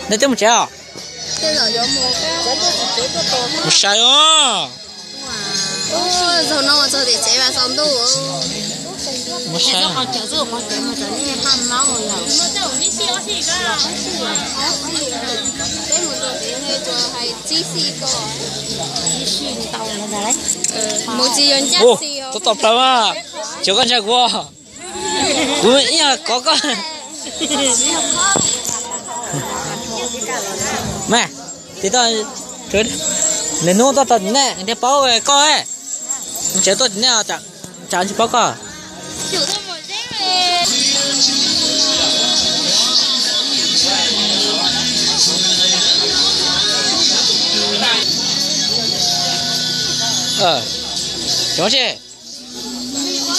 Neb twb mus tsev os? Mus sai os. Zaum no txog tim tsev mas tsaus ntuj. Mus sai. Mus tsis yog ncaj. Tus tom plaws mas, cov koj ntshai kuv. Kuv ib yam kov koj. Mas, tiv toj, nws hnub tuaj tau tim nej thiaj paub koj. Tsev tuaj tim nej, tsam tsis paub koj. Cov tsis,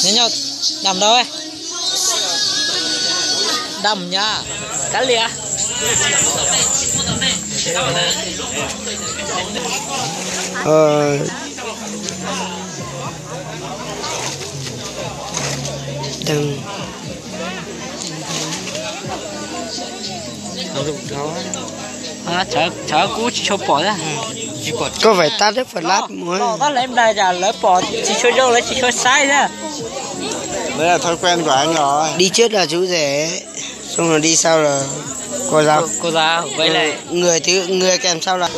nyob nyob, dam ntau, dam nyab, kav liam. Tshav kub tsis tshua pom. Koj faim tab lab mus. Tab lab nplaig cas lawv pom tsis tshua zoo, lawv tsis tshua saib thiab. Đi trước là chú rể, xong rồi đi sau là cô giáo. Cô giáo, với lại người thứ, người kèm sau là